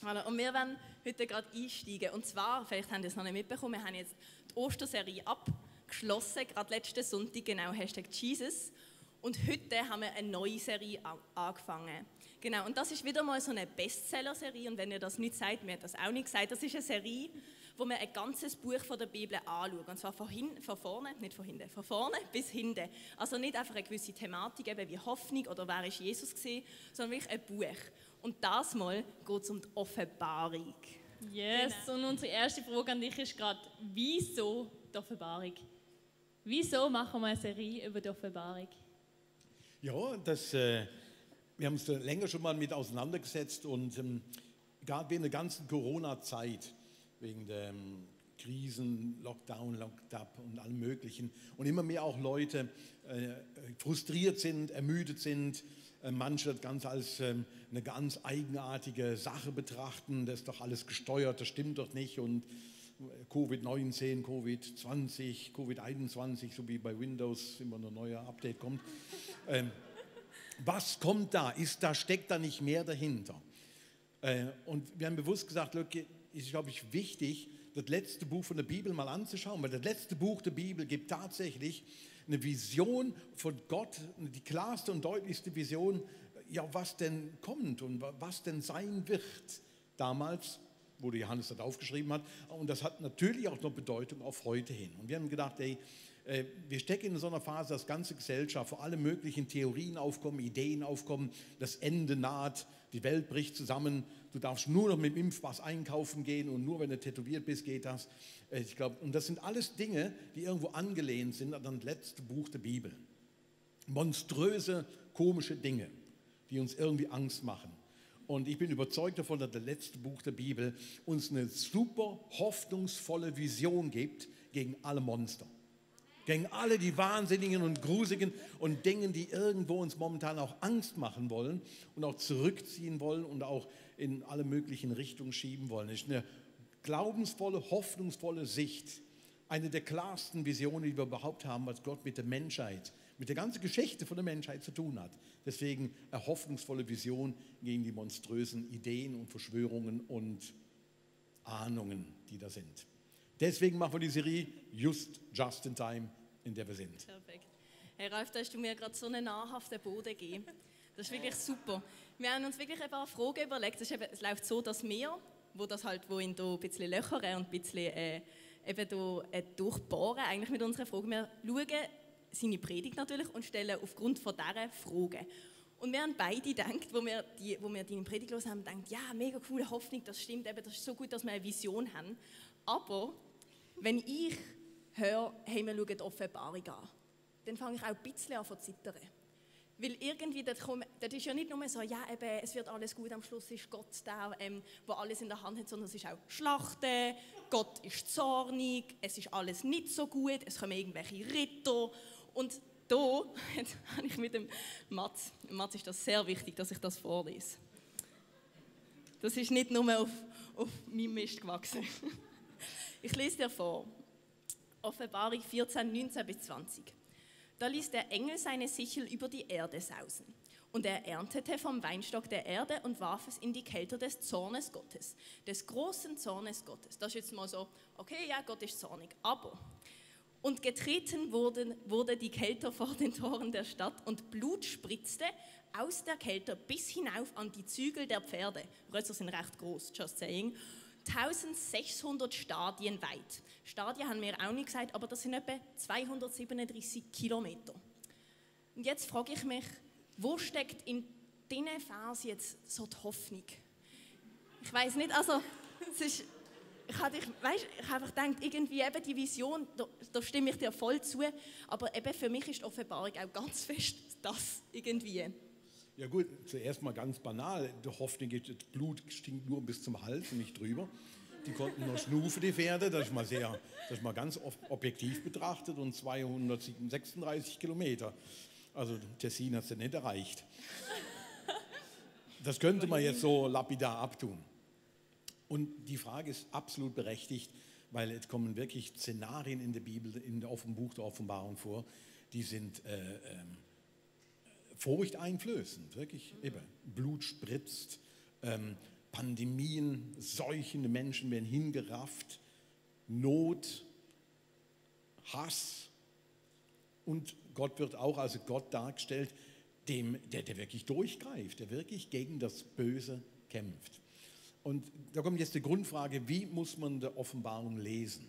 Voilà. Und wir werden heute gerade einsteigen. Und zwar, vielleicht haben Sie es noch nicht mitbekommen, wir haben jetzt die Osterserie abgeschlossen, gerade letzten Sonntag, genau, #Jesus. Und heute haben wir eine neue Serie angefangen. Genau, und das ist wieder mal so eine Bestseller-Serie. Und wenn ihr das nicht sagt, mir hat das auch nicht gesagt, das ist eine Serie, wo wir ein ganzes Buch von der Bibel anschauen. Und zwar von vorne bis hinten. Also nicht einfach eine gewisse Thematik, eben wie Hoffnung oder wer ist Jesus gewesen, sondern wirklich ein Buch. Und das Mal geht es um die Offenbarung. Yes, genau. Und unsere erste Frage an dich ist gerade, wieso die Offenbarung? Wieso machen wir eine Serie über die Offenbarung? Ja, wir haben uns da länger schon mal mit auseinandergesetzt und gerade während der ganzen Corona-Zeit, wegen der Krisen, Lockdown, Locked-up und allem Möglichen und immer mehr auch Leute frustriert sind, ermüdet sind, manche das Ganze als eine ganz eigenartige Sache betrachten, das ist doch alles gesteuert, das stimmt doch nicht und Covid-19, Covid-20, Covid-21, so wie bei Windows immer ein neuer Update kommt. Was kommt da? Steckt da nicht mehr dahinter? Und wir haben bewusst gesagt, ist, glaube ich, wichtig, das letzte Buch von der Bibel mal anzuschauen, weil das letzte Buch der Bibel gibt tatsächlich eine Vision von Gott, die klarste und deutlichste Vision, ja, was denn kommt und was denn sein wird damals, wo der Johannes das aufgeschrieben hat. Und das hat natürlich auch noch Bedeutung auf heute hin. Und wir haben gedacht, wir stecken in so einer Phase, dass ganze Gesellschaft, wo alle möglichen Theorien aufkommen, Ideen aufkommen, das Ende naht, die Welt bricht zusammen, du darfst nur noch mit dem Impfpass einkaufen gehen und nur wenn du tätowiert bist, geht das. Ich glaube, und das sind alles Dinge, die irgendwo angelehnt sind an das letzte Buch der Bibel. Monströse, komische Dinge, die uns irgendwie Angst machen. Und ich bin überzeugt davon, dass das letzte Buch der Bibel uns eine super hoffnungsvolle Vision gibt gegen alle Monster. Gegen alle die Wahnsinnigen und Gruseligen und Dinge, die irgendwo uns momentan auch Angst machen wollen und auch zurückziehen wollen und auch in alle möglichen Richtungen schieben wollen. Das ist eine glaubensvolle, hoffnungsvolle Sicht. Eine der klarsten Visionen, die wir überhaupt haben, was Gott mit der Menschheit, mit der ganzen Geschichte von der Menschheit zu tun hat. Deswegen eine hoffnungsvolle Vision gegen die monströsen Ideen und Verschwörungen und Ahnungen, die da sind. Deswegen machen wir die Serie just in time, in der wir sind. Perfekt. Herr Ralf, da hast du mir gerade so einen nahrhaften Boden gegeben. Das ist wirklich super. Wir haben uns wirklich ein paar Fragen überlegt. Es läuft so, dass wir, wo ihn da ein bisschen löchern und ein bisschen durchbohren, eigentlich mit unseren Fragen, wir schauen seine Predigt natürlich und stellen aufgrund von dieser Fragen. Und wir haben beide gedacht, wo wir deine Predigt gehört haben, gedacht, ja, mega coole Hoffnung, das stimmt, eben, das ist so gut, dass wir eine Vision haben. Aber wenn ich höre, hey, wir schauen die Offenbarung an, dann fange ich auch ein bisschen an zu zittern. Weil irgendwie, das ist ja nicht nur so, ja, eben, es wird alles gut, am Schluss ist Gott der alles in der Hand hat, sondern es ist auch Schlachten, Gott ist zornig, es ist alles nicht so gut, es kommen irgendwelche Ritter. Und da habe ich mit dem Mats ist das sehr wichtig, dass ich das vorlese. Das ist nicht nur auf meinem Mist gewachsen. Ich lese dir vor, Offenbarung 14, 19 bis 20. Da ließ der Engel seine Sichel über die Erde sausen. Und er erntete vom Weinstock der Erde und warf es in die Kelter des Zornes Gottes, des großen Zornes Gottes. Das ist jetzt mal so, okay, ja, Gott ist zornig, aber... Und getreten wurde die Kelter vor den Toren der Stadt und Blut spritzte aus der Kelter bis hinauf an die Zügel der Pferde. Rösser sind recht groß, just saying. 1600 Stadien weit. Stadien haben wir auch nicht gesagt, aber das sind etwa 237 Kilometer. Und jetzt frage ich mich, wo steckt in diesen Vers jetzt so die Hoffnung? Ich weiß nicht, also es ist... Ich habe einfach gedacht, irgendwie eben die Vision, da stimme ich dir voll zu, aber eben für mich ist die Offenbarung auch ganz fest das irgendwie. Ja gut, zuerst mal ganz banal, die Hoffnung ist, das Blut stinkt nur bis zum Hals und nicht drüber. Die konnten noch schnufen, die Pferde, das ist mal ganz objektiv betrachtet und 236 Kilometer. Also Tessin hat es ja nicht erreicht. Das könnte man jetzt so lapidar abtun. Und die Frage ist absolut berechtigt, weil es kommen wirklich Szenarien in der Bibel, in der Buch der Offenbarung vor, die sind furchteinflößend, wirklich. Blut spritzt, Pandemien, Seuchen, Menschen werden hingerafft, Not, Hass. Und Gott wird auch als Gott dargestellt, der wirklich durchgreift, der wirklich gegen das Böse kämpft. Und da kommt jetzt die Grundfrage, wie muss man die Offenbarung lesen?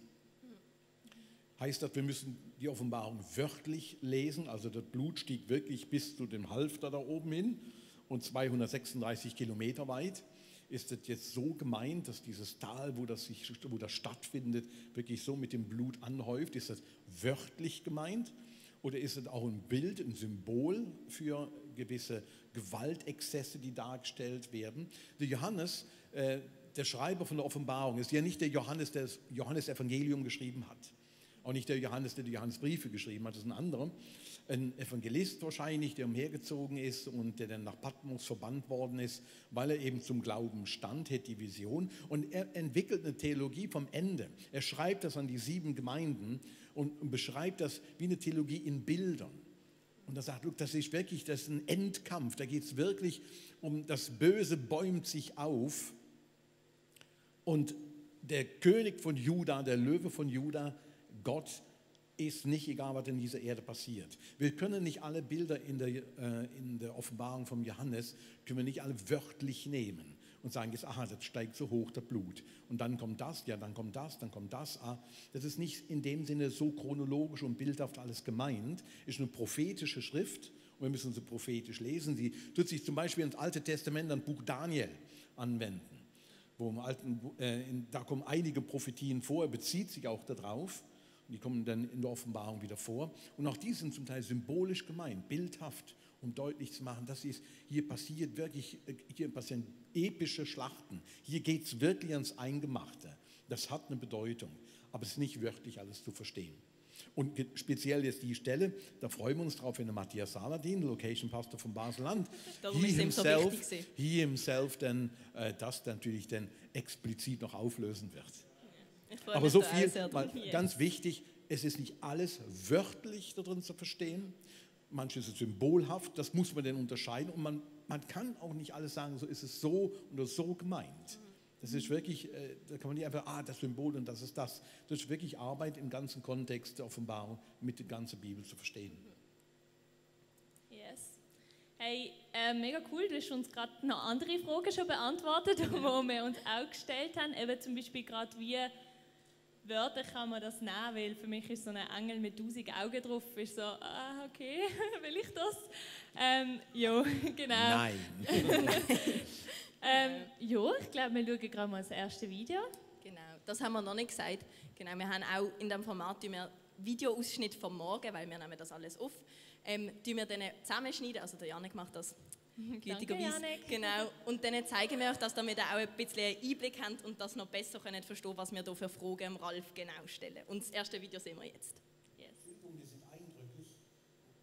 Heißt das, wir müssen die Offenbarung wörtlich lesen, also das Blut stieg wirklich bis zu dem Halfter da oben hin und 236 Kilometer weit. Ist das jetzt so gemeint, dass dieses Tal, wo das stattfindet, wirklich so mit dem Blut anhäuft? Ist das wörtlich gemeint? Oder ist es auch ein Bild, ein Symbol für gewisse Gewaltexzesse, die dargestellt werden? Der Johannes, der Schreiber von der Offenbarung, ist ja nicht der Johannes, der das Johannesevangelium geschrieben hat. Auch nicht der Johannes, der die Johannesbriefe geschrieben hat, das ist ein anderer. Ein Evangelist wahrscheinlich, der umhergezogen ist und der dann nach Patmos verbannt worden ist, weil er eben zum Glauben stand, hat die Vision. Und er entwickelt eine Theologie vom Ende. Er schreibt das an die 7 Gemeinden und beschreibt das wie eine Theologie in Bildern. Und er sagt, das ist ein Endkampf. Da geht es wirklich um das Böse bäumt sich auf. Und der König von Juda, der Löwe von Juda, Gott ist nicht egal, was in dieser Erde passiert. Wir können nicht alle Bilder in der Offenbarung von Johannes, können wir nicht alle wörtlich nehmen und sagen, jetzt, aha, das steigt so hoch, das Blut. Und dann kommt das, ja, dann kommt das, dann kommt das. Das ist nicht in dem Sinne so chronologisch und bildhaft alles gemeint. Ist eine prophetische Schrift und wir müssen sie prophetisch lesen. Sie tut sich zum Beispiel ins Alte Testament, an Buch Daniel anwenden. Da kommen einige Prophetien vor, er bezieht sich auch darauf. Und die kommen dann in der Offenbarung wieder vor. Und auch die sind zum Teil symbolisch gemeint, bildhaft, um deutlich zu machen, hier passieren epische Schlachten. Hier geht es wirklich ans Eingemachte. Das hat eine Bedeutung, aber es ist nicht wörtlich alles zu verstehen. Und speziell jetzt die Stelle, da freuen wir uns drauf, wenn der Matthias Saladin, Location Pastor von Basel-Land, he himself dann das natürlich dann explizit noch auflösen wird. Aber so viel, ganz wichtig, es ist nicht alles wörtlich darin zu verstehen. Manches ist symbolhaft, das muss man dann unterscheiden. Und man kann auch nicht alles sagen, so ist es so oder so gemeint. Das ist wirklich, da kann man nicht einfach, das Symbol und das ist das. Das ist wirklich Arbeit im ganzen Kontext der Offenbarung mit der ganzen Bibel zu verstehen. Yes. Hey, mega cool, du hast uns gerade noch andere Fragen schon beantwortet, die wir uns auch gestellt haben. Eben zum Beispiel gerade, wie Wörter kann man das nehmen, weil für mich ist so ein Engel mit 1000 Augen drauf, ist so, okay, will ich das? Ja, genau. Nein. Ja, ich glaube, wir schauen gerade mal das erste Video. Genau, das haben wir noch nicht gesagt. Genau, wir haben auch in diesem Format Videoausschnitt vom Morgen, weil wir nehmen das alles auf. Wir dann zusammenschneiden, also der Janik macht das gütigerweise. Genau, und dann zeigen wir euch, dass damit auch ein bisschen einen Einblick habt und das noch besser könnt verstehen, was wir hier für Fragen dem Ralf genau stellen. Und das erste Video sehen wir jetzt. Yes. Die sind eindrücklich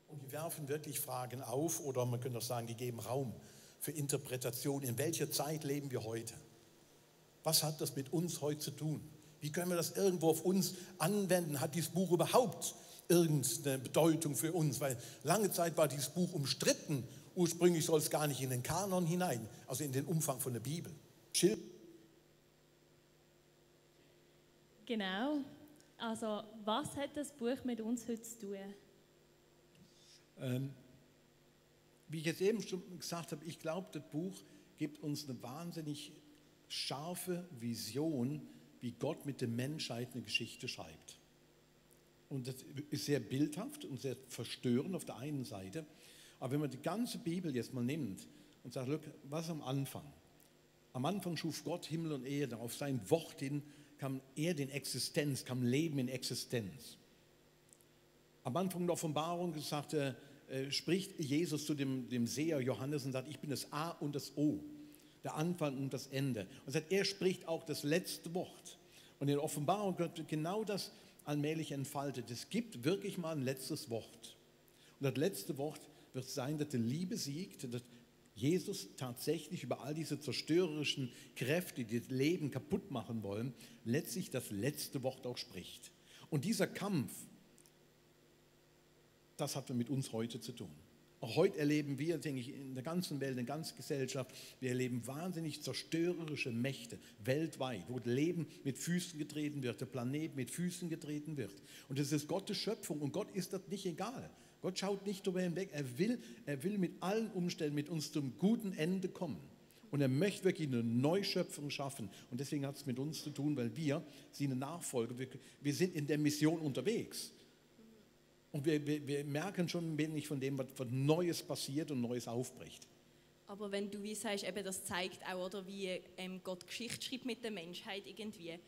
und die werfen wirklich Fragen auf oder man könnte auch sagen, die geben Raum für Interpretation. In welcher Zeit leben wir heute? Was hat das mit uns heute zu tun? Wie können wir das irgendwo auf uns anwenden? Hat dieses Buch überhaupt irgendeine Bedeutung für uns? Weil lange Zeit war dieses Buch umstritten. Ursprünglich soll es gar nicht in den Kanon hinein, also in den Umfang von der Bibel. Genau. Also, was hat das Buch mit uns heute zu tun? Wie ich jetzt eben schon gesagt habe, ich glaube, das Buch gibt uns eine wahnsinnig scharfe Vision, wie Gott mit der Menschheit eine Geschichte schreibt. Und das ist sehr bildhaft und sehr verstörend auf der einen Seite. Aber wenn man die ganze Bibel jetzt mal nimmt und sagt, look, was am Anfang? Am Anfang schuf Gott Himmel und Erde. Auf sein Wort hin kam Erde in Existenz, kam Leben in Existenz. Am Anfang der Offenbarung spricht Jesus zu dem Seher Johannes und sagt, ich bin das A und das O, der Anfang und das Ende. Und sagt, er spricht auch das letzte Wort. Und in der Offenbarung wird genau das allmählich entfaltet. Es gibt wirklich mal ein letztes Wort. Und das letzte Wort wird sein, dass die Liebe siegt, dass Jesus tatsächlich über all diese zerstörerischen Kräfte, die das Leben kaputt machen wollen, letztlich das letzte Wort auch spricht. Und dieser Kampf, das hat mit uns heute zu tun. Auch heute erleben wir, denke ich, in der ganzen Welt, in der ganzen Gesellschaft, wir erleben wahnsinnig zerstörerische Mächte weltweit, wo das Leben mit Füßen getreten wird, der Planet mit Füßen getreten wird. Und das ist Gottes Schöpfung und Gott ist das nicht egal. Gott schaut nicht darüber hinweg, er will mit allen Umständen mit uns zum guten Ende kommen. Und er möchte wirklich eine Neuschöpfung schaffen. Und deswegen hat es mit uns zu tun, weil wir seine Nachfolger, wir sind in der Mission unterwegs. Und wir merken schon ein wenig von dem, was Neues passiert und Neues aufbricht. Aber wenn du wie sagst, eben das zeigt auch, oder, wie Gott Geschichte schreibt mit der Menschheit irgendwie,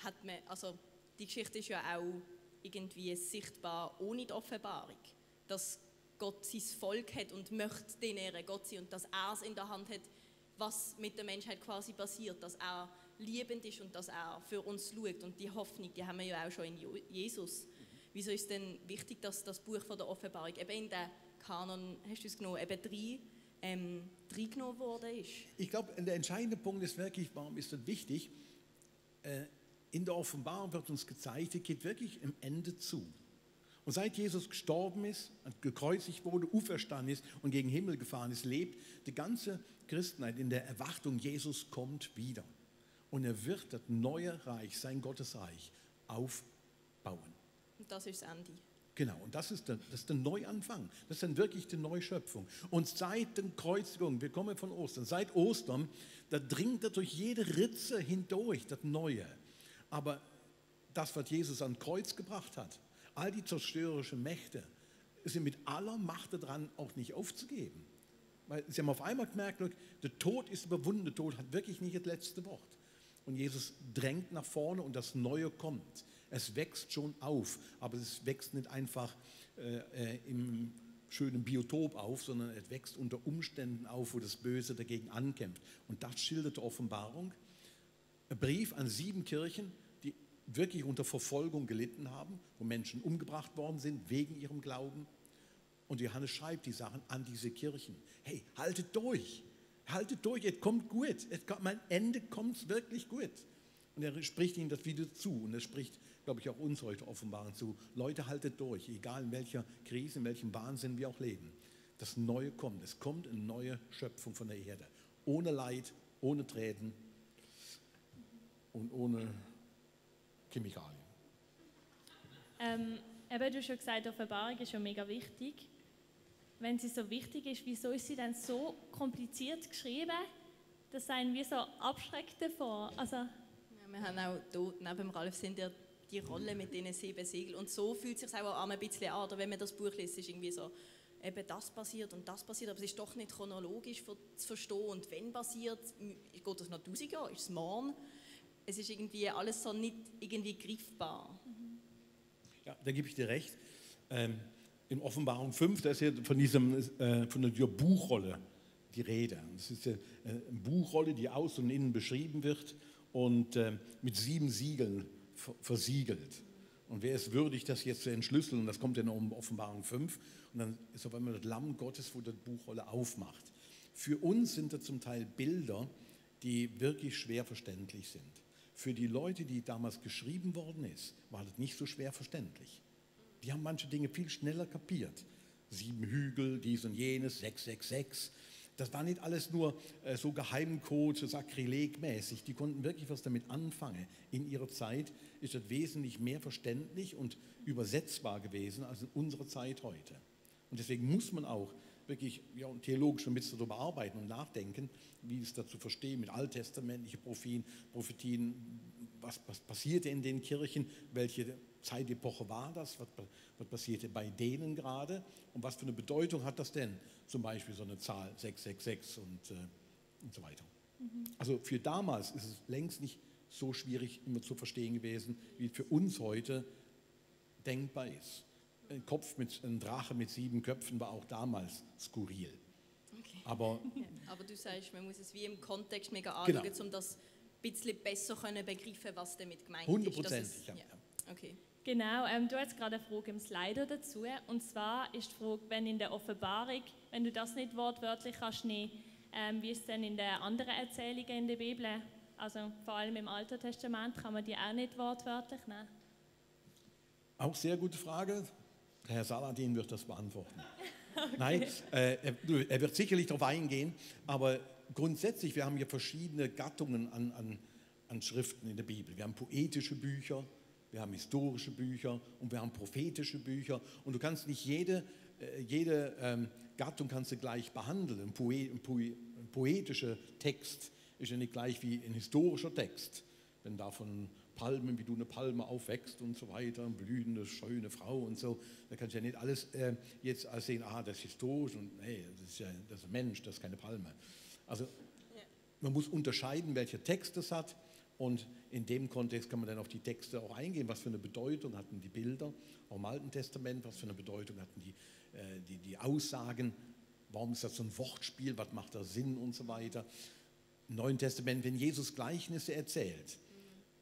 hat man, also die Geschichte ist ja auch irgendwie sichtbar ohne die Offenbarung, dass Gott sein Volk hat und möchte den Ehre Gott sein und dass er es in der Hand hat, was mit der Menschheit quasi passiert, dass er liebend ist und dass er für uns schaut. Und die Hoffnung, die haben wir ja auch schon in Jesus. Wieso ist es denn wichtig, dass das Buch von der Offenbarung eben in den Kanon, hast du es genommen, eben reingenommen worden ist? Ich glaube, der entscheidende Punkt ist wirklich, warum ist das wichtig? In der Offenbarung wird uns gezeigt, es geht wirklich im Ende zu. Und seit Jesus gestorben ist, gekreuzigt wurde, auferstanden ist und gegen den Himmel gefahren ist, lebt die ganze Christenheit in der Erwartung, Jesus kommt wieder. Und er wird das neue Reich, sein Gottesreich, aufbauen. Und das ist das Ende. Genau, und das ist der Neuanfang. Das ist dann wirklich die Neuschöpfung. Und seit der Kreuzigung, wir kommen von Ostern, seit Ostern, da dringt er durch jede Ritze hindurch, das Neue. Aber das, was Jesus ans Kreuz gebracht hat, all die zerstörerischen Mächte, sind mit aller Macht daran, auch nicht aufzugeben. Weil sie haben auf einmal gemerkt, der Tod ist überwunden, der Tod hat wirklich nicht das letzte Wort. Und Jesus drängt nach vorne und das Neue kommt. Es wächst schon auf, aber es wächst nicht einfach im schönen Biotop auf, sondern es wächst unter Umständen auf, wo das Böse dagegen ankämpft. Und das schildert die Offenbarung. Ein Brief an 7 Kirchen, die wirklich unter Verfolgung gelitten haben, wo Menschen umgebracht worden sind wegen ihrem Glauben. Und Johannes schreibt die Sachen an diese Kirchen. Hey, haltet durch, es kommt gut. Mein Ende kommt wirklich gut. Und er spricht ihnen das wieder zu. Und er spricht, glaube ich, auch uns heute offenbaren zu. Leute, haltet durch, egal in welcher Krise, in welchem Wahnsinn wir auch leben. Das Neue kommt. Es kommt eine neue Schöpfung von der Erde. Ohne Leid, ohne Tränen und ohne Chemikalien. Eben, du hast schon gesagt, Offenbarung ist ja mega wichtig. Wenn sie so wichtig ist, wieso ist sie dann so kompliziert geschrieben, dass einen wie so abschreckt davon? Also, ja, wir haben auch hier neben Ralf sind ja die Rolle mit diesen 7 Siegeln. Und so fühlt es sich auch ein bisschen an, oder wenn man das Buch liest, ist irgendwie so, eben das passiert und das passiert, aber es ist doch nicht chronologisch zu verstehen. Und wenn passiert, geht das noch 1000 Jahre, ist es morgen? Es ist irgendwie alles so nicht irgendwie greifbar. Ja, da gebe ich dir recht. In Offenbarung 5, da ist ja von der Buchrolle die Rede. Das ist eine Buchrolle, die außen und innen beschrieben wird und mit 7 Siegeln versiegelt. Und wer ist würdig, das jetzt zu entschlüsseln? Und das kommt dann um Offenbarung 5. Und dann ist auf einmal das Lamm Gottes, wo die Buchrolle aufmacht. Für uns sind das zum Teil Bilder, die wirklich schwer verständlich sind. Für die Leute, die damals geschrieben worden ist, war das nicht so schwer verständlich. Die haben manche Dinge viel schneller kapiert. 7 Hügel, dies und jenes, 666. Das war nicht alles nur so Geheimcode, so sakrilegmäßig. Die konnten wirklich was damit anfangen. In ihrer Zeit ist das wesentlich mehr verständlich und übersetzbar gewesen als in unserer Zeit heute. Und deswegen muss man auch wirklich theologisch ein bisschen darüber arbeiten und nachdenken, wie es dazu verstehen, mit alttestamentlichen Prophetien, was passierte in den Kirchen, welche Zeitepoche war das, was passierte bei denen gerade und was für eine Bedeutung hat das denn, zum Beispiel so eine Zahl 666 und so weiter. Also für damals ist es längst nicht so schwierig immer zu verstehen gewesen, wie es für uns heute denkbar ist. Ein Drache mit 7 Köpfen war auch damals skurril. Okay. Aber du sagst, man muss es wie im Kontext mega anschauen, Genau. um das ein bisschen besser können begreifen, was damit gemeint 100%. ist. Ja. Okay. genau, du hast gerade eine Frage im Slido dazu. Und zwar ist die Frage, wenn in der Offenbarung, wenn du das nicht wortwörtlich kannst nehmen, wie ist es denn in den anderen Erzählungen in der Bibel? Also vor allem im Alten Testament kann man die auch nicht wortwörtlich nehmen. Auch sehr gute Frage. Herr Saladin wird das beantworten. Nein, er wird sicherlich darauf eingehen, aber grundsätzlich, wir haben hier verschiedene Gattungen an Schriften in der Bibel. Wir haben poetische Bücher, wir haben historische Bücher und wir haben prophetische Bücher. Und du kannst nicht jede Gattung kannst du gleich behandeln. Ein poetischer Text ist ja nicht gleich wie ein historischer Text. Wenn da von Palmen, wie du eine Palme aufwächst und so weiter, eine blühende, schöne Frau und so, da kannst du ja nicht alles jetzt sehen, das ist historisch und nee, das ist ein Mensch, das ist keine Palme. Also man muss unterscheiden, welcher Text es hat, und in dem Kontext kann man dann auf die Texte auch eingehen, was für eine Bedeutung hatten die Bilder, auch im Alten Testament, was für eine Bedeutung hatten die Aussagen, warum ist das so ein Wortspiel, was macht da Sinn und so weiter. Im Neuen Testament, wenn Jesus Gleichnisse erzählt,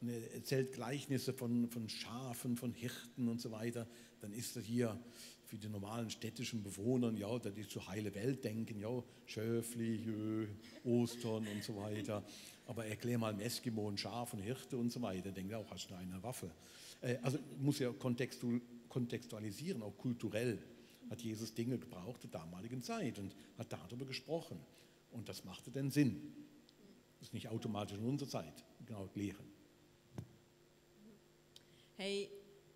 und er erzählt Gleichnisse von Schafen, von Hirten und so weiter, dann ist das hier für die normalen städtischen Bewohner, ja, das ist so heile Welt denken, ja, Schöfli, Ostern und so weiter. Aber erklär mal einem Eskimo ein Schaf und Hirte und so weiter, denkt er auch, hast du eine Waffe. Also muss ja kontextualisieren, auch kulturell hat Jesus Dinge gebraucht der damaligen Zeit und hat darüber gesprochen. Und das machte dann Sinn. Das ist nicht automatisch in unserer Zeit genau erklären. Hey,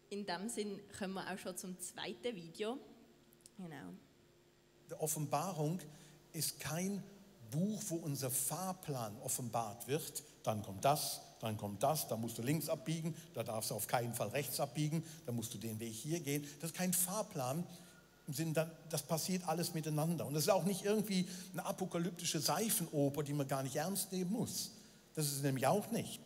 in dem Sinn kommen wir auch schon zum zweiten Video. Genau. Die Offenbarung ist kein Buch, wo unser Fahrplan offenbart wird. Dann kommt das, da musst du links abbiegen, da darfst du auf keinen Fall rechts abbiegen, da musst du den Weg hier gehen. Das ist kein Fahrplan, im Sinne, das passiert alles miteinander. Und das ist auch nicht irgendwie eine apokalyptische Seifenoper, die man gar nicht ernst nehmen muss. Das ist es nämlich auch nicht.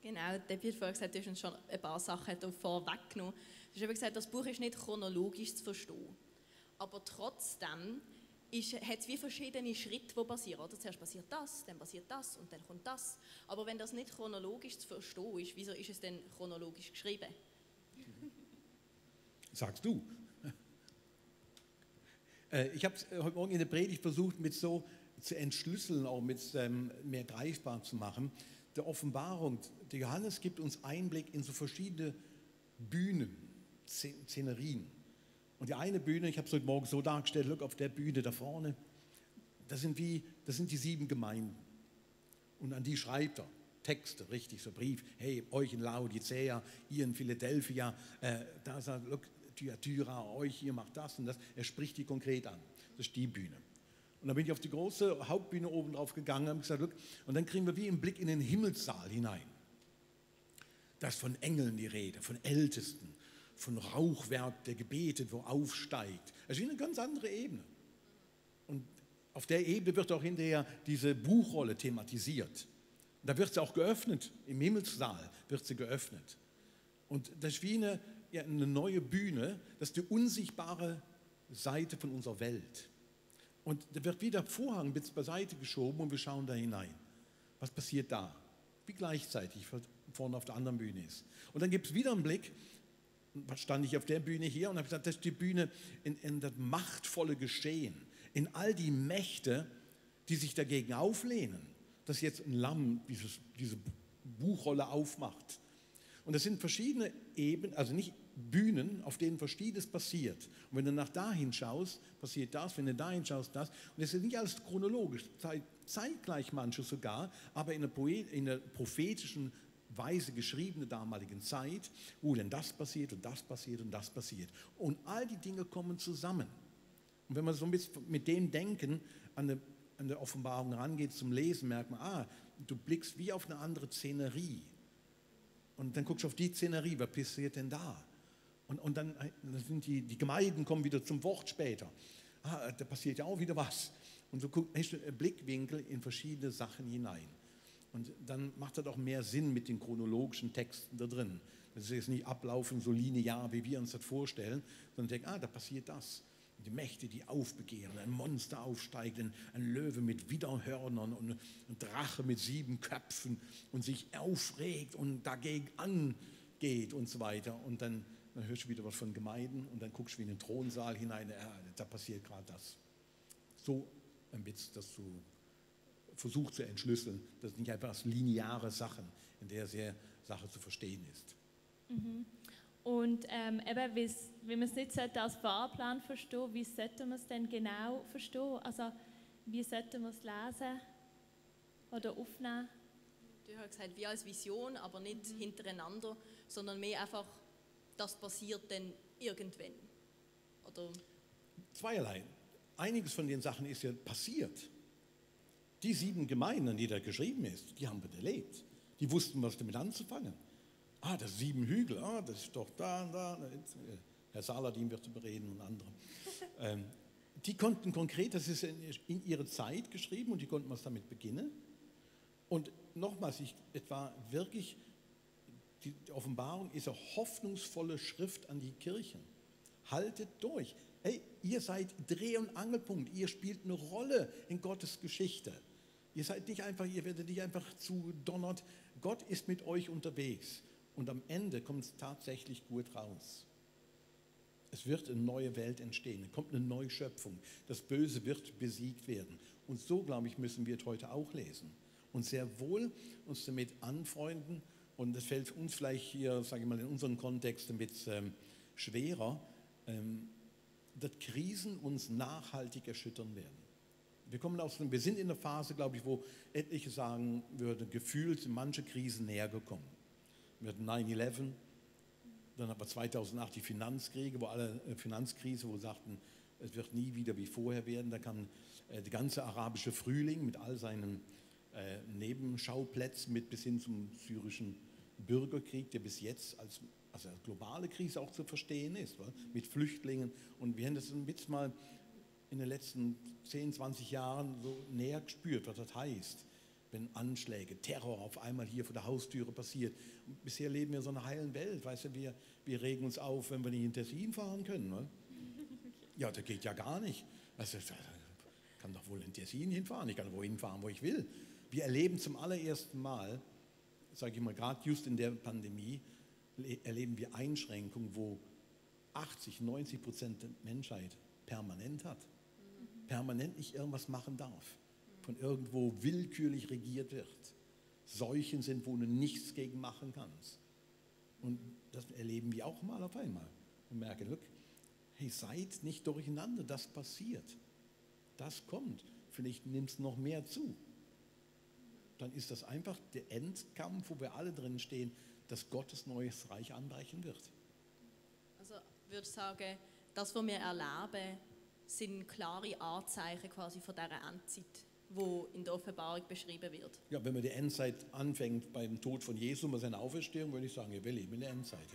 Genau, der wird vorher gesagt, du hast uns schon ein paar Sachen vorweggenommen. Du hast eben gesagt, das Buch ist nicht chronologisch zu verstehen. Aber trotzdem hat es wie verschiedene Schritte, die passieren. Oder? Zuerst passiert das und dann kommt das. Aber wenn das nicht chronologisch zu verstehen ist, wieso ist es denn chronologisch geschrieben? Sagst du. Ich habe es heute Morgen in der Predigt versucht, mit so zu entschlüsseln, auch mit mehr greifbar zu machen. Der Offenbarung, der Johannes gibt uns Einblick in so verschiedene Bühnen, Szenerien. Und die eine Bühne, ich habe es heute Morgen so dargestellt, look, auf der Bühne da vorne, das sind die 7 Gemeinden. Und an die schreibt er Texte, richtig, so Brief, hey, euch in Laodicea, ihr in Philadelphia, da sagt, look, Thyatira, euch, ihr macht das und das. Er spricht die konkret an. Das ist die Bühne. Und dann bin ich auf die große Hauptbühne oben drauf gegangen und habe gesagt, look, und dann kriegen wir wie einen Blick in den Himmelssaal hinein. Da ist von Engeln die Rede, von Ältesten, von Rauchwerk, der gebetet, wo aufsteigt. Das ist eine ganz andere Ebene. Und auf der Ebene wird auch hinterher diese Buchrolle thematisiert. Und da wird sie auch geöffnet, im Himmelssaal wird sie geöffnet. Und das ist wie eine neue Bühne, das ist die unsichtbare Seite von unserer Welt. Und da wird wieder Vorhang beiseite geschoben und wir schauen da hinein. Was passiert da? Wie gleichzeitig vorne auf der anderen Bühne ist. Und dann gibt es wieder einen Blick, stand ich auf der Bühne hier und habe gesagt, das ist die Bühne in das machtvolle Geschehen, in all die Mächte, die sich dagegen auflehnen, dass jetzt ein Lamm diese Buchrolle aufmacht. Und das sind verschiedene Ebenen, also nicht Bühnen, auf denen Verschiedenes passiert. Und wenn du nach dahin schaust, passiert das, wenn du dahin schaust, das. Und es ist nicht alles chronologisch, zeitgleich manches sogar, aber in einer prophetischen Weise geschriebene damaligen Zeit, wo denn das passiert und das passiert und das passiert. Und all die Dinge kommen zusammen. Und wenn man so mit dem Denken an der Offenbarung rangeht zum Lesen, merkt man, du blickst wie auf eine andere Szenerie. Und dann guckst du auf die Szenerie, was passiert denn da? Und dann sind die Gemeinden kommen wieder zum Wort später. Da passiert ja auch wieder was. Und so hast du einen Blickwinkel in verschiedene Sachen hinein. Und dann macht das auch mehr Sinn mit den chronologischen Texten da drin. Das ist jetzt nicht ablaufen so linear, wie wir uns das vorstellen, sondern denken, da passiert das. Und die Mächte, die aufbegehren, ein Monster aufsteigt, ein Löwe mit Widderhörnern und ein Drache mit 7 Köpfen und sich aufregt und dagegen angeht und so weiter. Und dann hörst du wieder was von Gemeinden und dann guckst du wie in den Thronsaal hinein, da passiert gerade das. So ein Witz, dass du versucht zu entschlüsseln, das sind nicht einfach lineare Sachen, in der sehr Sache zu verstehen ist. Mhm. Und eben, wie man es nicht als Fahrplan verstehen, wie sollte man es denn genau verstehen? Also wie sollte man es lesen oder aufnehmen? Du hast gesagt, wie als Vision, aber nicht hintereinander, sondern mehr einfach, das passiert dann irgendwann. Oder? Zweierlei. Einiges von den Sachen ist ja passiert. Die 7 Gemeinden, die da geschrieben ist, die haben wir erlebt. Die wussten, was damit anzufangen. Das 7 Hügel, das ist doch da und da. Herr Saladin wird darüber reden und andere. Die konnten konkret, das ist in ihre Zeit geschrieben und die konnten was damit beginnen. Und nochmals, etwa wirklich, die Offenbarung ist eine hoffnungsvolle Schrift an die Kirchen. Haltet durch. Hey, ihr seid Dreh- und Angelpunkt. Ihr spielt eine Rolle in Gottes Geschichte. Ihr werdet nicht einfach zudonnert. Gott ist mit euch unterwegs. Und am Ende kommt es tatsächlich gut raus. Es wird eine neue Welt entstehen. Es kommt eine neue Schöpfung. Das Böse wird besiegt werden. Und so, glaube ich, müssen wir es heute auch lesen. Und sehr wohl uns damit anfreunden. Und das fällt uns vielleicht hier, sage ich mal, in unserem Kontext ein bisschen schwerer, dass Krisen uns nachhaltig erschüttern werden. Wir sind in einer Phase, glaube ich, wo etliche sagen würden, gefühlt sind manche Krisen näher gekommen. Wir hatten 9/11, dann aber 2008 die Finanzkrise, wo sagten, es wird nie wieder wie vorher werden. Da kam der ganze arabische Frühling mit all seinen Nebenschauplätzen bis hin zum syrischen Bürgerkrieg, der bis jetzt als globale Krise auch zu verstehen ist, mit Flüchtlingen. Und wir haben das jetzt mal in den letzten 10, 20 Jahren so näher gespürt, was das heißt, wenn Anschläge, Terror auf einmal hier vor der Haustüre passiert. Und bisher leben wir in so einer heilen Welt, weißt du, wir regen uns auf, wenn wir nicht in Tessin fahren können. Ne? Ja, das geht ja gar nicht. Also, ich kann doch wohl in Tessin hinfahren, ich kann wohin fahren, wo ich will. Wir erleben zum allerersten Mal, sage ich mal, gerade just in der Pandemie, erleben wir Einschränkungen, wo 80-90% der Menschheit permanent hat. Permanent nicht irgendwas machen darf. Von irgendwo willkürlich regiert wird. Seuchen sind, wo du nichts gegen machen kannst. Und das erleben wir auch mal auf einmal. Und merken, look, hey, seid nicht durcheinander, das passiert. Das kommt. Vielleicht nimmt es noch mehr zu. Dann ist das einfach der Endkampf, wo wir alle drin stehen, dass Gottes neues Reich anbrechen wird. Also ich würde sagen, das, was wir erleben, sind klare Anzeichen quasi von dieser Endzeit, die in der Offenbarung beschrieben wird. Ja, wenn man die Endzeit anfängt beim Tod von Jesus und seiner Auferstehung, würde ich sagen, ja, wir leben in der Endzeit.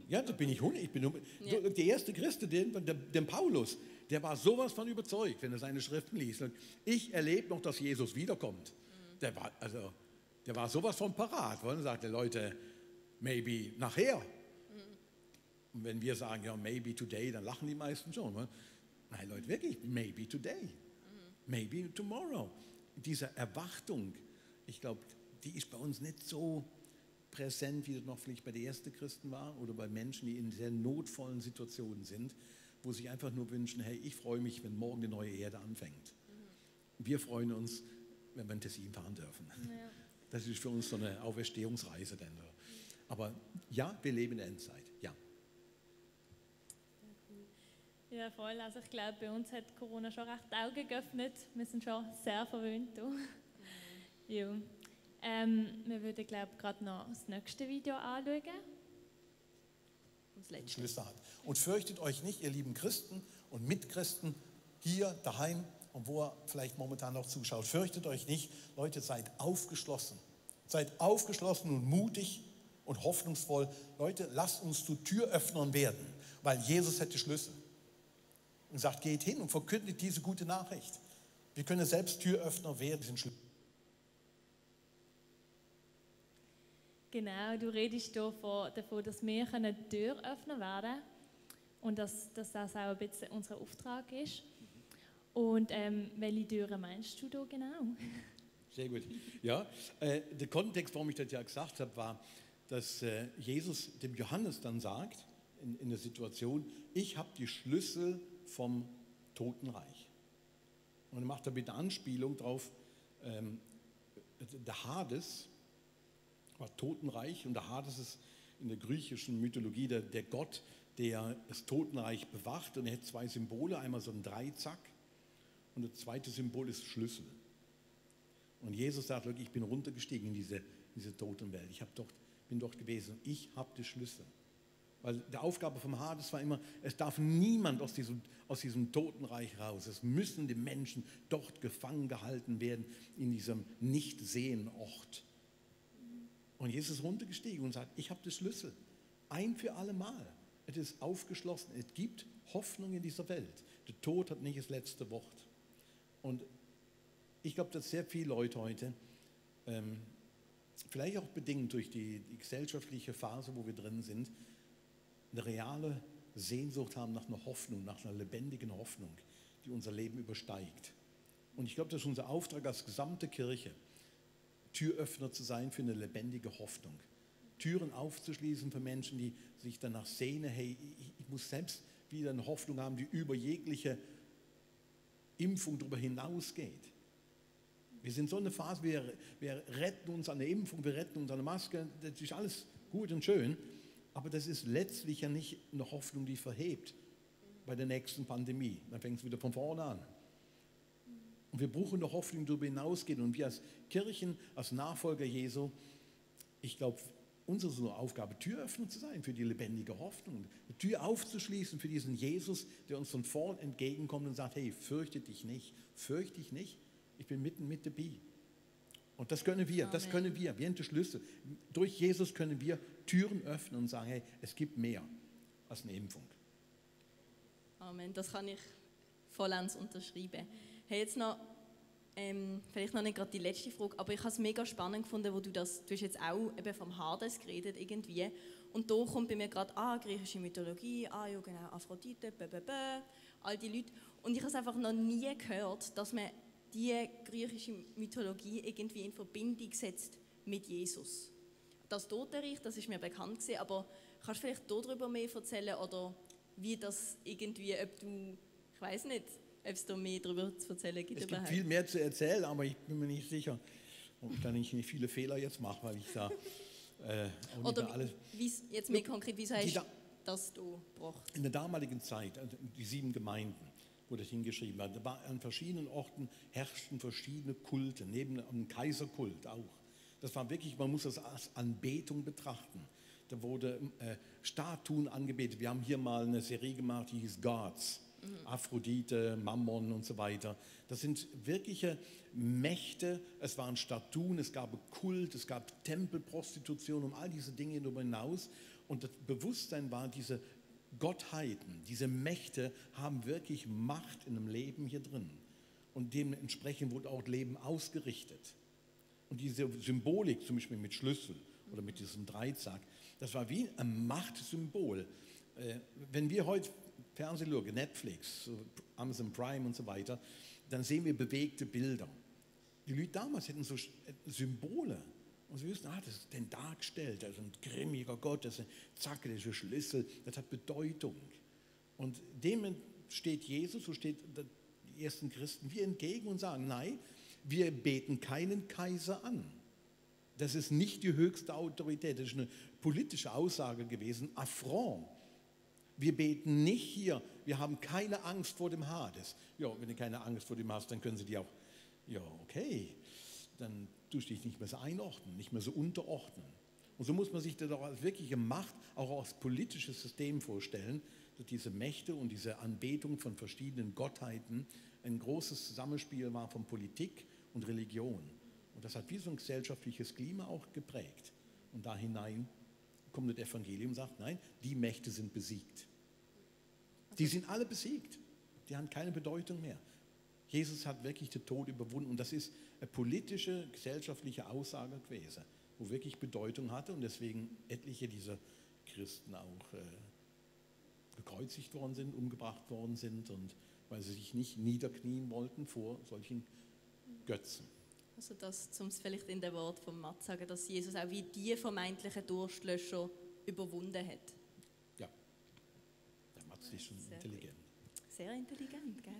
Ja, da bin ich der erste Christ, den Paulus, der war sowas von überzeugt, wenn er seine Schriften liest. Und ich erlebe noch, dass Jesus wiederkommt. Der war sowas von parat. Und sagte, Leute, maybe nachher. Und wenn wir sagen, ja, maybe today, dann lachen die meisten schon. Ne? Nein, Leute, wirklich, maybe today. Maybe tomorrow. Diese Erwartung, ich glaube, die ist bei uns nicht so präsent, wie das noch vielleicht bei den ersten Christen war oder bei Menschen, die in sehr notvollen Situationen sind, wo sich einfach nur wünschen, hey, ich freue mich, wenn morgen die neue Erde anfängt. Wir freuen uns, wenn wir in Tessin fahren dürfen. Ja. Das ist für uns so eine Auferstehungsreise. Aber ja, wir leben in der Endzeit, ja. Ja, voll. Also ich glaube, bei uns hat Corona schon recht die Augen geöffnet. Wir sind schon sehr verwöhnt. Ja. Wir würden, glaube ich, gerade noch das nächste Video anschauen. Und das letzte. Und fürchtet euch nicht, ihr lieben Christen und Mitchristen, hier daheim und wo ihr vielleicht momentan noch zuschaut. Fürchtet euch nicht. Leute, seid aufgeschlossen. Seid aufgeschlossen und mutig und hoffnungsvoll. Leute, lasst uns zu Türöffnern werden, weil Jesus hat die Schlüssel. Und sagt, geht hin und verkündet diese gute Nachricht. Wir können selbst Türöffner werden. Genau, du redest hier davon, dass wir Türöffner werden können und dass das auch ein bisschen unser Auftrag ist. Und welche Türen meinst du da genau? Sehr gut. Ja, der Kontext, warum ich das ja gesagt habe, war, dass Jesus dem Johannes dann sagt, in der Situation, ich habe die Schlüssel vom Totenreich. Und er macht damit eine Anspielung drauf, der Hades war Totenreich und der Hades ist in der griechischen Mythologie der Gott, der das Totenreich bewacht, und er hat zwei Symbole, einmal so ein Dreizack und das zweite Symbol ist Schlüssel. Und Jesus sagt wirklich, ich bin runtergestiegen in diese Totenwelt, bin dort gewesen, ich habe die Schlüssel. Weil die Aufgabe vom Hades war immer, es darf niemand aus diesem Totenreich raus. Es müssen die Menschen dort gefangen gehalten werden, in diesem Nicht-Sehen-Ort. Und Jesus ist runtergestiegen und sagt, ich habe den Schlüssel, ein für alle Mal. Es ist aufgeschlossen, es gibt Hoffnung in dieser Welt. Der Tod hat nicht das letzte Wort. Und ich glaube, dass sehr viele Leute heute, vielleicht auch bedingt durch die gesellschaftliche Phase, wo wir drin sind, eine reale Sehnsucht haben nach einer Hoffnung, nach einer lebendigen Hoffnung, die unser Leben übersteigt. Und ich glaube, das ist unser Auftrag als gesamte Kirche, Türöffner zu sein für eine lebendige Hoffnung. Türen aufzuschließen für Menschen, die sich danach sehnen, hey, ich muss selbst wieder eine Hoffnung haben, die über jegliche Impfung darüber hinausgeht. Wir sind so eine Phase, wir retten uns an der Impfung, wir retten uns an der Maske, das ist alles gut und schön, aber das ist letztlich ja nicht eine Hoffnung, die verhebt bei der nächsten Pandemie. Dann fängt es wieder von vorne an. Und wir brauchen eine Hoffnung, die darüber hinausgeht. Und wir als Kirchen, als Nachfolger Jesu, ich glaube, unsere Aufgabe, Türöffner zu sein für die lebendige Hoffnung. Eine Tür aufzuschließen für diesen Jesus, der uns von vorn entgegenkommt und sagt, hey, fürchte dich nicht, ich bin mitten mit dabei. Und das können wir, wir haben den Schlüssel. Durch Jesus können wir Türen öffnen und sagen, hey, es gibt mehr als eine Impfung. Amen, das kann ich vollends unterschreiben. Hey, jetzt noch, vielleicht noch nicht gerade die letzte Frage, aber ich habe es mega spannend gefunden, wo du hast jetzt auch eben vom Hades geredet irgendwie. Und da kommt bei mir gerade, griechische Mythologie, ja genau, Aphrodite, all die Leute. Und ich habe es einfach noch nie gehört, dass man die griechische Mythologie irgendwie in Verbindung setzt mit Jesus. Das Totenreich, das ist mir bekannt gewesen, aber kannst du vielleicht darüber mehr erzählen oder wie das irgendwie, ob du, ich weiß nicht, ob es da mehr darüber zu erzählen gibt? Es gibt viel mehr zu erzählen, aber ich bin mir nicht sicher, ob ich da nicht viele Fehler jetzt mache, weil ich da oder alles... Jetzt mehr konkret, wie hast du das du gebracht? In der damaligen Zeit, also die 7 Gemeinden, wo das hingeschrieben war, da war an verschiedenen Orten herrschten verschiedene Kulte, neben einem Kaiserkult auch. Das war wirklich, man muss das als Anbetung betrachten. Da wurde Statuen angebetet. Wir haben hier mal eine Serie gemacht, die hieß Gods. Aphrodite, Mammon und so weiter. Das sind wirkliche Mächte, es waren Statuen, es gab Kult, es gab Tempelprostitution, um all diese Dinge darüber hinaus. Und das Bewusstsein war, diese Gottheiten, diese Mächte haben wirklich Macht in einem Leben hier drin. Und dementsprechend wurde auch Leben ausgerichtet. Und diese Symbolik, zum Beispiel mit Schlüssel oder mit diesem Dreizack, das war wie ein Machtsymbol. Wenn wir heute Fernsehen schauen, Netflix, Amazon Prime und so weiter, dann sehen wir bewegte Bilder. Die Leute damals hätten so Symbole. Und sie wissen, das ist denn dargestellt, das ist ein grimmiger Gott, das ist ein Zacke, das ist ein Schlüssel, das hat Bedeutung. Und dem steht Jesus, so steht die ersten Christen, wir entgegen und sagen, nein, wir beten keinen Kaiser an. Das ist nicht die höchste Autorität, das ist eine politische Aussage gewesen, Affront. Wir beten nicht hier, wir haben keine Angst vor dem Hades. Ja, wenn du keine Angst vor dem hast, dann können sie dir auch, ja, okay, dann tust du dich nicht mehr so einordnen, nicht mehr so unterordnen. Und so muss man sich das auch als wirkliche Macht, auch als politisches System vorstellen, dass diese Mächte und diese Anbetung von verschiedenen Gottheiten ein großes Zusammenspiel war von Politik und Religion. Und das hat wie so ein gesellschaftliches Klima auch geprägt. Und da hinein kommt das Evangelium und sagt, nein, die Mächte sind besiegt. Die sind alle besiegt. Die haben keine Bedeutung mehr. Jesus hat wirklich den Tod überwunden. Und das ist eine politische, gesellschaftliche Aussage gewesen, wo wirklich Bedeutung hatte und deswegen etliche dieser Christen auch gekreuzigt worden sind, umgebracht worden sind und weil sie sich nicht niederknien wollten vor solchen Götzen. Also das, um es vielleicht in dem Wort von Matt zu sagen, dass Jesus auch wie die vermeintlichen Durstlöscher überwunden hat. Ja, der Matt ist schon sehr intelligent. Gut. Sehr intelligent, gell?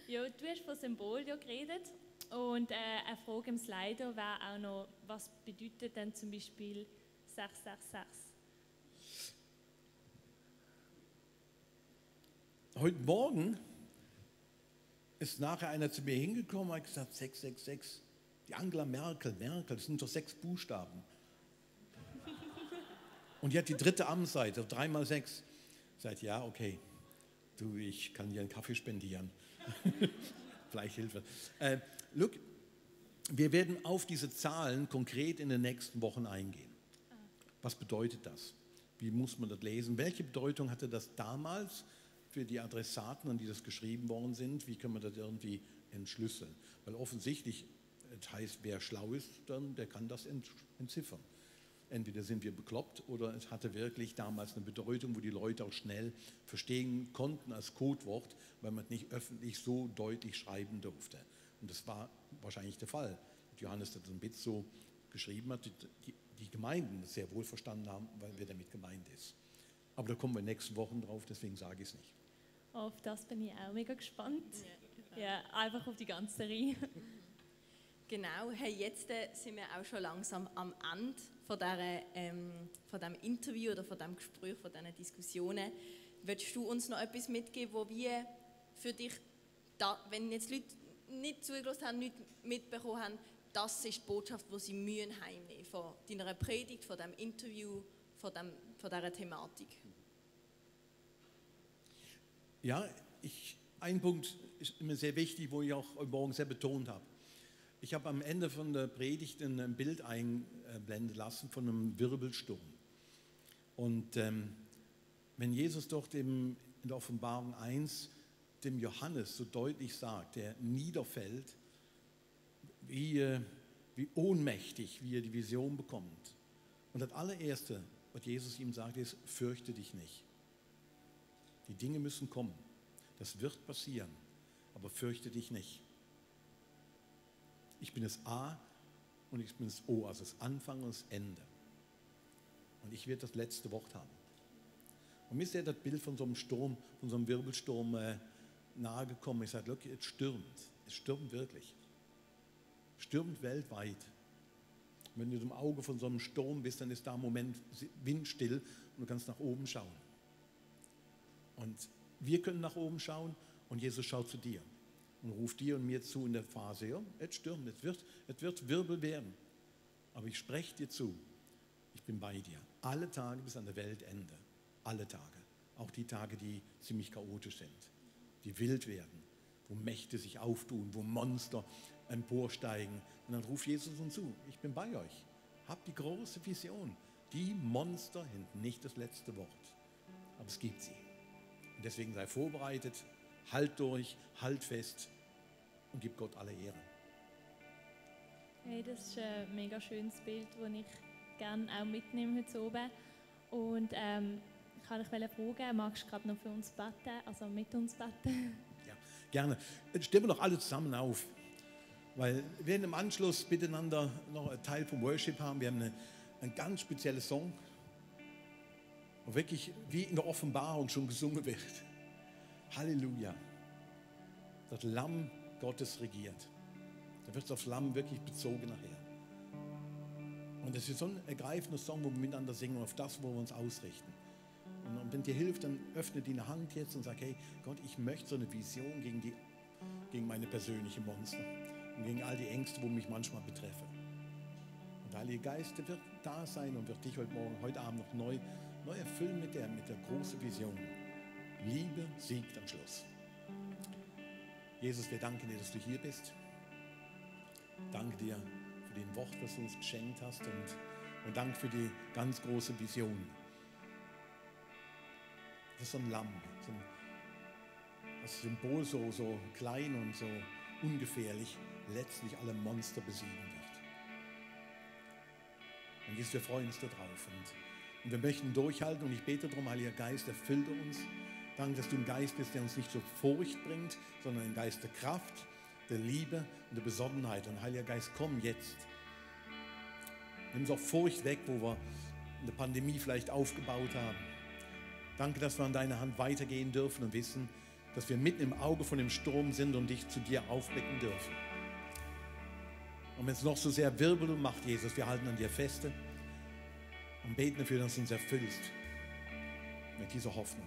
Ja, du hast von Symbol ja geredet und eine Frage im Slido wäre auch noch, was bedeutet denn zum Beispiel 666. Heute Morgen ist nachher einer zu mir hingekommen und hat gesagt, 666, die Angela Merkel, das sind doch 6 Buchstaben. Und die hat die 3. Amtsseite, 3 mal 6. Sagt, ja, okay, du, ich kann dir einen Kaffee spendieren. Vielleicht hilft das. Look, wir werden auf diese Zahlen konkret in den nächsten Wochen eingehen. Was bedeutet das? Wie muss man das lesen? Welche Bedeutung hatte das damals für die Adressaten, an die das geschrieben worden sind? Wie können wir das irgendwie entschlüsseln? Weil offensichtlich, das heißt, wer schlau ist, dann, der kann das entziffern. Entweder sind wir bekloppt oder es hatte wirklich damals eine Bedeutung, wo die Leute auch schnell verstehen konnten als Codewort, weil man es nicht öffentlich so deutlich schreiben durfte. Und das war wahrscheinlich der Fall. Johannes das ein bisschen so geschrieben hat, die Gemeinden das sehr wohl verstanden haben, weil wer damit gemeint ist. Aber da kommen wir in den nächsten Wochen drauf, deswegen sage ich es nicht. Auf das bin ich auch mega gespannt. Ja, einfach auf die ganze Serie. Genau, hey, jetzt sind wir auch schon langsam am Ende von diesem Interview oder von diesem Gespräch, von diesen Diskussionen. Würdest du uns noch etwas mitgeben, wo wir für dich, wenn jetzt Leute nicht zugelassen haben, nicht mitbekommen haben, das ist die Botschaft, die sie heimnehmen müssen von deiner Predigt, von diesem Interview, von dieser Thematik? Ja, ein Punkt ist mir sehr wichtig, wo ich auch heute Morgen sehr betont habe. Ich habe am Ende von der Predigt ein Bild einblenden lassen von einem Wirbelsturm. Und wenn Jesus dort in der Offenbarung 1 dem Johannes so deutlich sagt, der niederfällt, wie ohnmächtig, wie er die Vision bekommt. Und das allererste, was Jesus ihm sagt, ist, fürchte dich nicht. Die Dinge müssen kommen. Das wird passieren, aber fürchte dich nicht. Ich bin das A und ich bin das O, also das Anfang und das Ende. Und ich werde das letzte Wort haben. Und mir ist ja das Bild von so einem Sturm, von so einem Wirbelsturm nahegekommen. Ich sage, look, es stürmt wirklich. Es stürmt weltweit. Und wenn du im Auge von so einem Sturm bist, dann ist da im Moment windstill und du kannst nach oben schauen. Und wir können nach oben schauen und Jesus schaut zu dir und ruft dir und mir zu in der Phase, ja, es stürmt, es wird Wirbel werden. Aber ich spreche dir zu, ich bin bei dir. Alle Tage bis an der Weltende. Alle Tage. Auch die Tage, die ziemlich chaotisch sind, die wild werden, wo Mächte sich auftun, wo Monster emporsteigen. Und dann ruft Jesus uns zu, ich bin bei euch. Habt die große Vision. Die Monster haben nicht das letzte Wort, aber es gibt sie. Und deswegen sei vorbereitet, halt durch, halt fest und gib Gott alle Ehre. Hey, das ist ein mega schönes Bild, das ich gerne auch mitnehme heute oben. Und ich wollte dich fragen, magst du gerade noch für uns beten, also mit uns beten? Ja, gerne. Jetzt stellen wir doch alle zusammen auf, weil wir werden im Anschluss miteinander noch einen Teil vom Worship haben. Wir haben einen ganz speziellen Song, wo wirklich wie in der Offenbarung schon gesungen wird. Halleluja. Das Lamm Gottes regiert. Da wird das Lamm wirklich bezogen nachher. Und es ist so ein ergreifender Song, wo wir miteinander singen, auf das, wo wir uns ausrichten. Und wenn dir hilft, dann öffne deine Hand jetzt und sag, hey Gott, ich möchte so eine Vision gegen meine persönlichen Monster und gegen all die Ängste, wo mich manchmal betreffen. Und der Heilige Geist, der wird da sein und wird dich heute Abend noch neu erfüllen mit der großen Vision. Liebe siegt am Schluss. Jesus, wir danken dir, dass du hier bist. Danke dir für den Wort, das du uns geschenkt hast und danke für die ganz große Vision. Das ist so ein Lamm, das Symbol so klein und so ungefährlich letztlich alle Monster besiegen wird. Und Jesus, wir freuen uns darauf und wir möchten durchhalten und ich bete darum, Heiliger Geist, erfülle uns. Danke, dass du ein Geist bist, der uns nicht so Furcht bringt, sondern ein Geist der Kraft, der Liebe und der Besonnenheit. Und Heiliger Geist, komm jetzt. Nimm so Furcht weg, wo wir in der Pandemie vielleicht aufgebaut haben. Danke, dass wir an deiner Hand weitergehen dürfen und wissen, dass wir mitten im Auge von dem Sturm sind und dich zu dir aufblicken dürfen. Und wenn es noch so sehr wirbelt und macht, Jesus, wir halten an dir feste. und beten dafür, dass du uns erfüllst mit dieser Hoffnung.